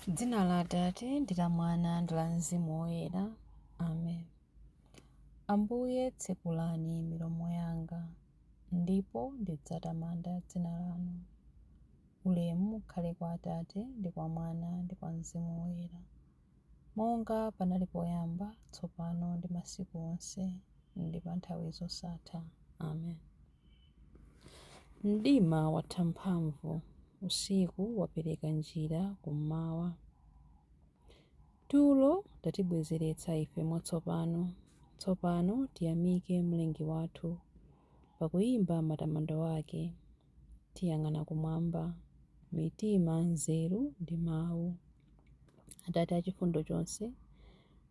Dzina la Atate ndi la Mwana ndi la Mzimu Woyera. Amen. Ambuye tsekulani milomo yanga, ndipo ndidzatamanda dzina lanu. Ulemu ukhale kwa Atate ndi kwa Mwana ndi kwa Mzimu Woyera, monga panali poyamba, tsopano ndi masiku onse, ndi pa nthawi zosatha. Amen. Mdima watha mphamvu, usiku wapereka njira kummawa. Tulo tatibwezeretsa ife mwatsopano, tsopano tiyamike Mlengi wathu pakuyimba matamando ake. Tiyang'ana kumwamba, mitima, nzeru ndi mawu. Atate achifundo chonse,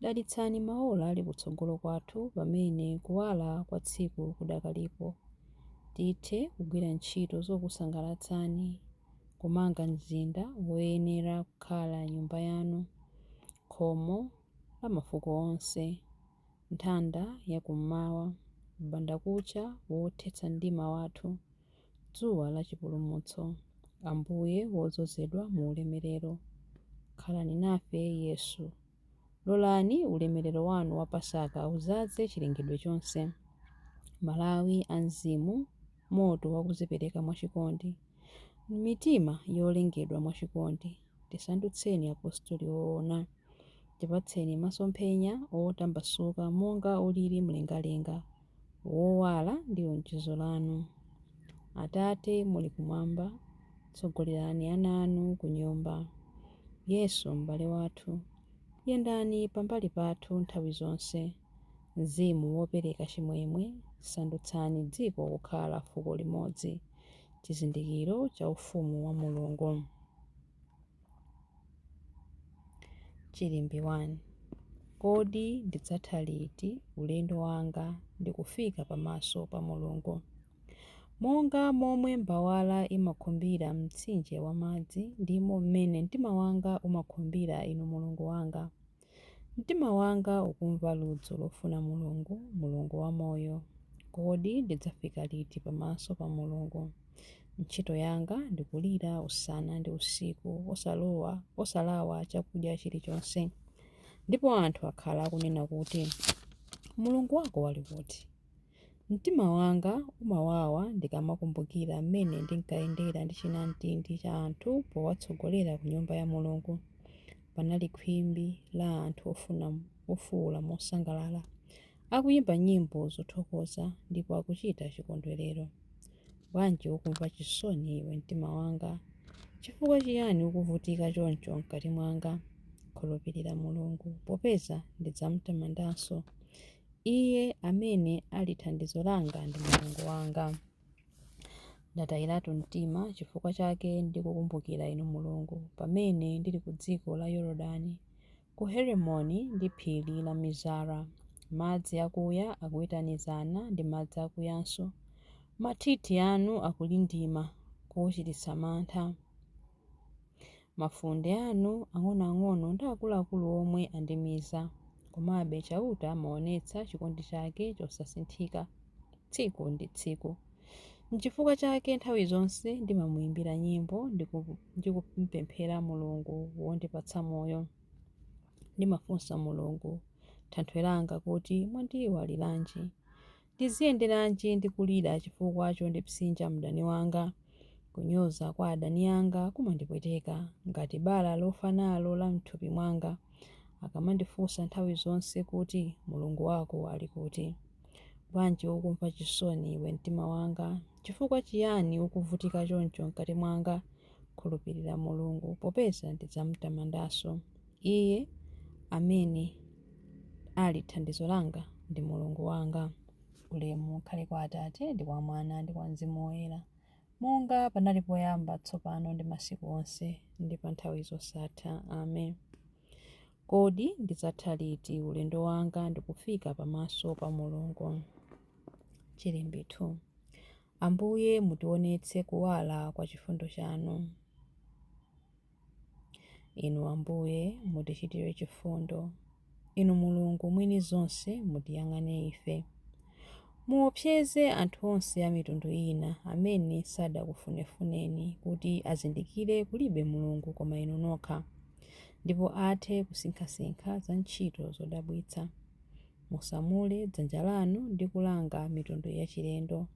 dalitsani maola ali kutsogolo kwathu pamene kuwala kwa tsiku kudakalipo. Tithe kugwira ntchito zokusangalatsani, kumanga mzinda woyenera kukhala nyumba yanu, khomo la mafuko onse, nthanda ya kummawa, m'bandakucha wothetsa mdima wathu, dzuwa la chipulumutso, Ambuye wodzozedwa mu ulemerero. Khalani nafe Yesu. Lolani ulemerero wanu wa Pasaka udzaze chilengedwe chonse. Malawi a mzimu, moto wakudzipereka mwachikondi, mitima yolengedwa mwachikondi, tisandutseni apostoli woona. Tipatseni masomphenya otambasuka monga ulili mlengalenga, wowala ndi lonjezo lanu. Atate muli kumwamba, tsogolerani ana anu ku nyumba. Yesu m'bale wathu, yendani pambali pathu nthawi zonse. Mzimu wopereka chimwemwe, sandutsani dziko kukhala fuko limodzi, chizindikiro cha ufumu wa Mulungu. Chilimbi 1. Kodi ndidzatha liti ulendo wanga ndi kufika pamaso pa Mulungu? Monga momwe mbawala imakhumbira mtsinje wamadzi, ndimo mmene mtima wanga umakhumbira Inu Mulungu wanga. Mtima wanga ukumva ludzu lofuna Mulungu, Mulungu wamoyo. Kodi ndidzafika liti pamaso pa Mulungu? Ntchito yanga ndikulira usana ndi usiku, osalawa chakudya chilichonse. Ndipo anthu akhala akunena kuti, Mulungu wako ali kuti? Mtima wanga umawawa ndikamakumbukira mmene ndinkayendera ndi chinamtindi cha anthu powatsogolera ku nyumba ya Mulungu. Panali khwimbi la anthu ofuwula mosangalala, akuyimba nyimbo zothokoza ndipo akuchita chikondwerero. Bwanji ukumva chisoni iwe mtima wanga? Chifukwa chiyani ukuvutika choncho m'kati mwanga? Khulupirira Mulungu, popeza ndidzamutamandanso. Iye amene ali thandizo langa ndi Mulungu wanga. Ndatayiratu mtima, chifukwa chake ndikukumbukira Inu Mulungu, pamene ndili ku dziko la Yorodani, ku Heremoni ndi phiri la Mizara. Madzi akuya akuyitanizana ndi madzi akuyanso, mathithi anu akulindima kochititsa mantha. Mafunde anu ang'onoang'ono ndi akuluakulu omwe andimiza. Komabe Chauta amaonetsa chikondi chake chosasinthika tsiku ndi tsiku. N'chifukwa chake nthawi zonse ndimamuyimbira nyimbo ndi kumupemphera Mulungu wondipatsa moyo. Ndimafunsa Mulungu, Thanthwe langa kuti, mwandiyiwaliranji? Ndiziyenderanji ndi kulira chifukwa chondipsinja mdani wanga? Kunyoza kwa adani anga kumandipweteka, ngati bala lofa nalo la m'thupi mwanga, akamandifunsa nthawi zonse kuti, Mulungu wako ali kuti? Bwanji ukumva chisoni iwe mtima wanga? Chifukwa chiyani ukuvutika choncho m'kati mwanga? Khulupirira Mulungu, popeza ndidzamutamandanso. Iye amene ali thandizo langa ndi Mulungu wanga. Ulemu ukhale kwa Atate ndi kwa Mwana ndi kwa Mzimu Woyera, monga panali poyamba, tsopano ndi masiku onse, ndi pa nthawi zosatha. Amen. Kodi ndidzatha liti ulendo wanga ndi kufika pamaso pa Mulungu? Chilimbi 2. Ambuye mutionetse kuwala kwa chifundo chanu. Inu Ambuye mutichitire chifundo. Inu Mulungu mwini zonse mutiyang'ane ife. Muopseze anthu onse a mitundu ina amene sadakufunefuneni kuti azindikire kulibe Mulungu koma inu nokha. ndipo athe kusinkhasinkha za ntchito zodabwitsa. Musamule dzanja lanu ndi kulanga mitundu yachilendo,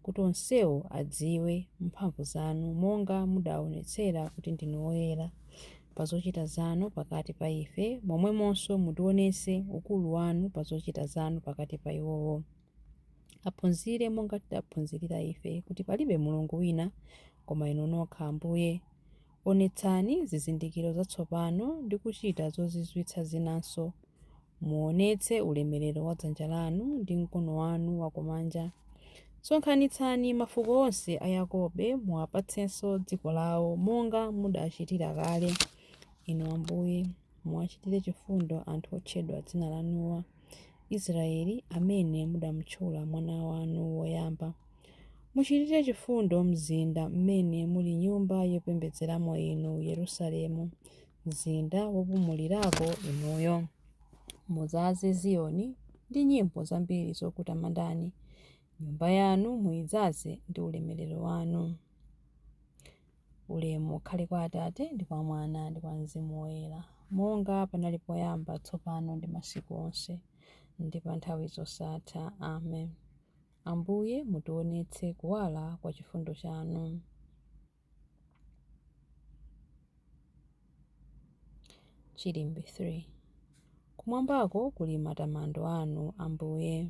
kuti onsewo adziwe mphamvu zanu, monga mudaonetsera kuti ndinu woyera pa zochita zanu pakati pa ife, momwemonso mutionetse ukulu wanu pa zochita zanu pakati pa iwowo. Aphunzire monga tidaphunzirira ife, kuti palibe Mulungu wina koma Inu nokha, Ambuye. Onetsani zizindikiro zatsopano ndi kuchita zozizwitsa zinanso. Muonetse ulemerero wa dzanja lanu ndi mkono wanu wakumanja. Sonkhanitsani mafuko onse a Yakobe, muwapatsenso dziko lawo monga mudachitira kale. Inu Ambuye, muwachitire chifundo anthu otchedwa dzina lanuwa, Israele amene mudamutchula mwana wanu woyamba. Muchitire chifundo mzinda m'mene muli Nyumba yopembedzeramo Inu, Yerusalemu, mzinda wopumulirako Inuyo. Mudzaze Ziyoni ndi nyimbo zambiri zokutamandani, Nyumba yanu muidzaze ndi ulemerero wanu. Ulemu ukhale kwa Atate, ndi kwa Mwana, ndi kwa Mzimu Woyera, monga panali poyamba, tsopano ndi masiku onse, ndi pa nthawi zosatha. Amen. Ambuye, mutionetse kuwala kwa chifundo chanu. Chilimbi 3 Kumwambako kuli matamando anu, Ambuye.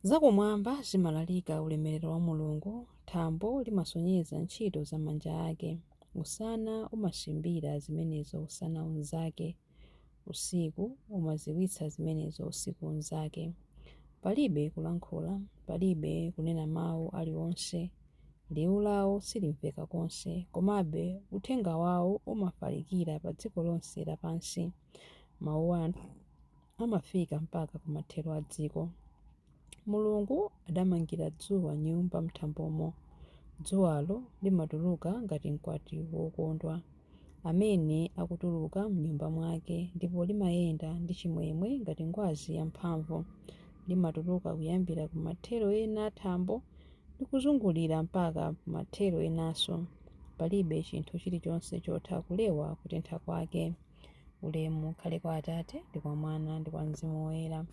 Zakumwamba zimalalika ulemerero wa Mulungu, thambo limasonyeza ntchito za manja ake. Usana umasimbira zimenezo usana unzake, usiku umadziwitsa zimenezo usiku unzake. Palibe kulankhula, palibe kunena mawu aliwonse, liwu lawo silimveka konse. Komabe uthenga wawo umafalikira pa dziko lonse lapansi, mawu anu amafika mpaka ku mathero a dziko. Mulungu adamangira dzuwa nyumba m'thambomo. Dzuwalo limatuluka ngati mkwati wokondwa, amene akutuluka m'nyumba mwake, ndipo limayenda ndi chimwemwe ngati ngwazi yamphamvu. Limatuluka kuyambira ku mathero ena a thambo ndi kuzungulira mpaka ku mathero enanso. Palibe chinthu chilichonse chotha kulewa kutentha kwake. Ulemu ukhale kwa Atate, ndi kwa Mwana, ndi kwa Mzimu Woyera,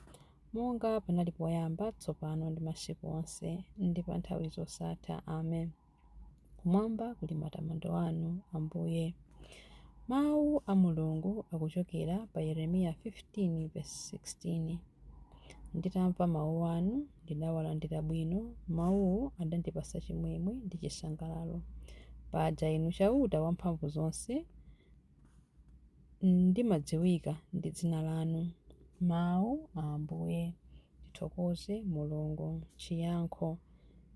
monga panali poyamba, tsopano, ndi masiku onse, ndi pa nthawi zosatha. Amen. Kumwamba kuli matamando anu, Ambuye. Mawu a Mulungu akuchokera pa Yeremiya 15:16. Nditamva mawu anu, ndidawalandira bwino, mawuwo adandipatsa chimwemwe ndi chisangalalo. Paja Inu Chauta Wamphamvuzonse, ndimadziwika ndi dzina lanu. Mawu a Ambuye. Tithokoze Mulungu. Chiyankho.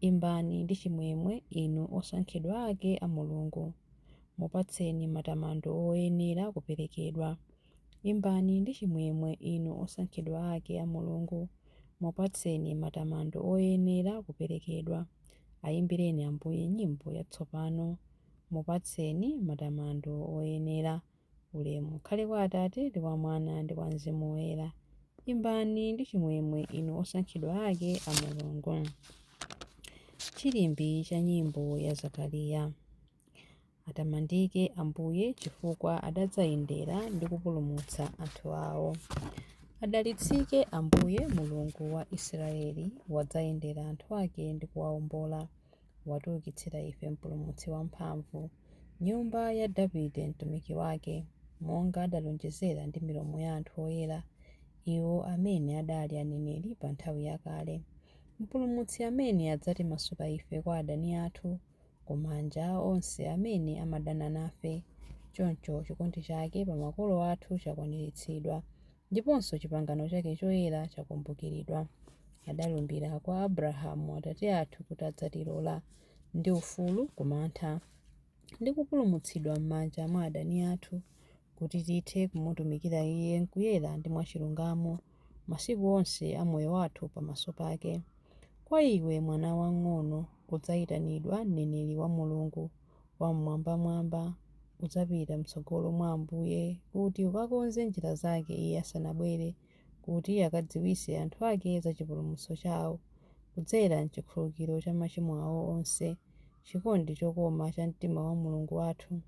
Imbani ndi chimwemwe inu osankhidwa ake a Mulungu. Mupatseni matamando oyenera kuperekedwa. Imbani ndi chimwemwe inu osankhidwa ake a Mulungu. Mupatseni matamando oyenera kuperekedwa. Ayimbireni Ambuye nyimbo yatsopano. Mupatseni matamando oyenera. Ulemu ukhale kwa Atate, ndi kwa Mwana, ndi kwa Mzimu Woyera. Imbani ndi chimwemwe inu osankhidwa ake a Mulungu. Chilimbi cha nyimbo ya Zakariya. Atamandike Ambuye chifukwa adadzayendera ndi kupulumutsa anthu awo. Adalitsike Ambuye Mulungu wa Israeli, wadzayendera anthu ake ndi kuwaombola. Watiukitsira ife Mpulumutsi wamphamvu, nyumba ya Davide mtumiki wake, monga adalonjezera ndi milomo ya anthu oyera, iwo amene adali aneneri pa nthawi yakale. Mpulumutsi amene adzatimasula ife kwa adani athu, ku manja a onse amene amadana nafe. Choncho chikondi chake pa makolo athu chakwaniritsidwa, ndiponso chipangano chake choyera chakumbukiridwa. Adalumbira kwa Abrahamu atate athu kuti adzatilola ndi ufulu ku mantha, ndi kupulumutsidwa m'manja mwa adani athu, kuti tithe kumutumikira Iye m'kuyera ndi mwachilungamo masiku onse a moyo wathu pamaso pake. Kwa iwe, mwana wamng'ono, udzayitanidwa mneneri wa Mulungu Wam'mwambamwamba. Udzapita m'tsogolo mwa Ambuye kuti ukakonze njira zake Iye asanabwere, kuti akadziwitse anthu ake za chipulumutso chawo, kudzera m'chikhululukiro cha machimo awo onse. Chikondi chokoma cha mtima wa Mulungu wathu,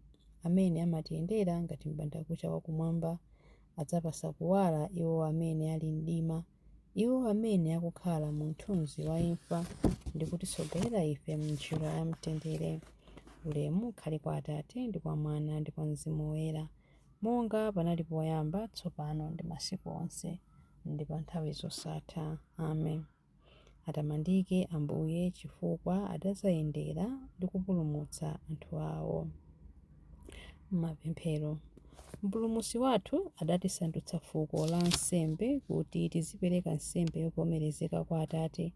amene amatiyendera ngati m'bandakucha wa kumwamba, adzapatsa kuwala iwo amene ali m'mdima, iwo amene akukhala mu mthunzi wa imfa, ndi kutitsogolera ife m'njira ya mtendere. Ulemu ukhale kwa Atate, ndi kwa Mwana, ndi kwa Mzimu Woyera, monga panali poyamba, tsopano ndi masiku onse, ndi pa nthawi zosatha. Amen. Atamandike Ambuye chifukwa adadzayendera ndi kupulumutsa anthu awo. Mapemphero. Mpulumutsi wathu adatisandutsa fuko la ansembe kuti tizipereka nsembe yovomerezeka kwa Atate.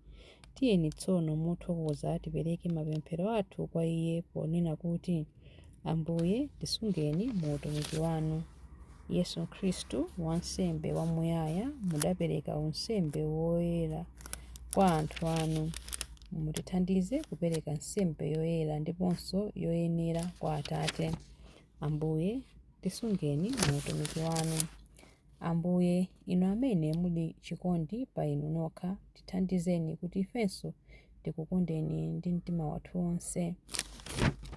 Tiyeni tsono mothokoza tipereke mapemphero athu kwa Iye ponena kuti, Ambuye, tisungeni mu utumiki wanu. Yesu Khristu, wansembe wamuyaya, mudapereka unsembe woyera kwa anthu anu. Mutithandize kupereka nsembe yoyera ndiponso yoyenera kwa Atate. Ambuye, tisungeni mu utumiki wanu. Ambuye, inu amene muli chikondi pa inu nokha, tithandizeni kuti ifenso tikukondeni ndi mtima wathu wonse.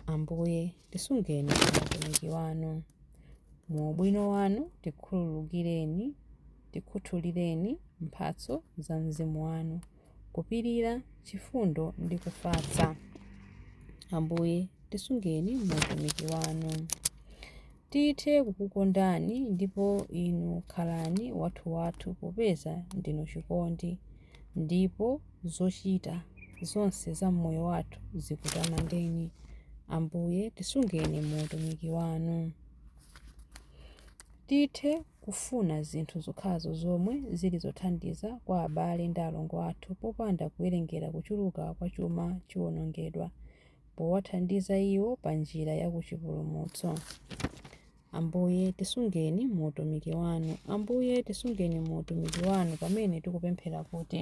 Ambuye, tisungeni mu utumiki wanu. Mu ubwino wanu tikhululukireni, tikhuthulireni mphatso za Mzimu wanu, kupirira, chifundo ndi kufatsa. Ambuye, tisungeni mu utumiki wanu. Tithe kukukondani ndipo inu khalani wathuwathu popeza ndinu chikondi, ndipo zochita zonse za moyo wathu zikutamandeni. Ambuye, tisungeni mu utumiki wanu. Tithe kufuna zinthu zokhazo zomwe zili zothandiza kwa abale ndi alongo athu popanda kuwerengera kuchuluka kwa chuma chiwonongedwa, powathandiza iwo pa njira ya kuchipulumutso. Ambuye, tisungeni mu utumiki wanu. Ambuye, tisungeni mu utumiki wanu pamene tikupemphera kuti,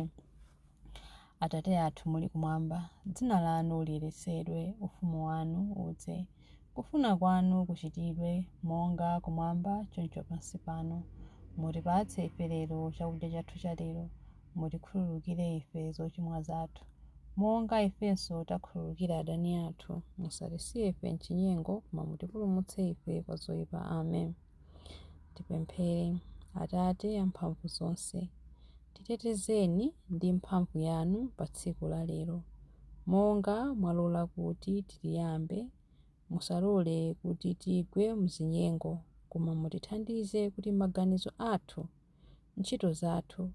Atate athu muli kumwamba, dzina lanu liyeretsedwe, ufumu wanu udze, kufuna kwanu kuchitidwe, monga kumwamba choncho pansi pano. Mutipatse ife lero chakudya chathu cha lero. Mutikhululukire ife zochimwa zathu, monga ifenso takhululukira adani athu. Musatisiye ife m'chinyengo, koma mutipulumutse ife kwa zoyipa. Amen. Tipemphere. Atate amphamvu zonse, titetezeni ndi mphamvu yanu pa tsiku la lero. Monga mwalola kuti tiliyambe, musalole kuti tigwe mzinyengo, koma mutithandize kuti maganizo athu, ntchito zathu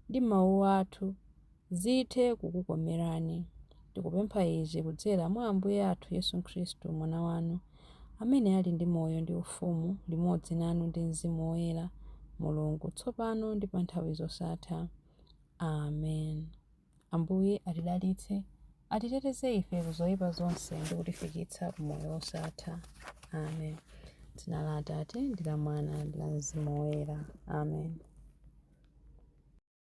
ndi mawu athu zithe kukukomerani. Tikupempha izi kudzera mwa Ambuye athu Yesu Khristu Mwana wanu, amene ali ndi moyo ndi ufumu limodzi nanu ndi Mzimu Woyera, Mulungu, tsopano ndi pa nthawi zosatha. Amen. Ambuye atidalitse, atiteteze ife ku zoyipa zonse ndi kutifikitsa ku moyo wosatha. Amen. Dzina la Atate ndi la Mwana ndi la Mzimu Woyera. Amen.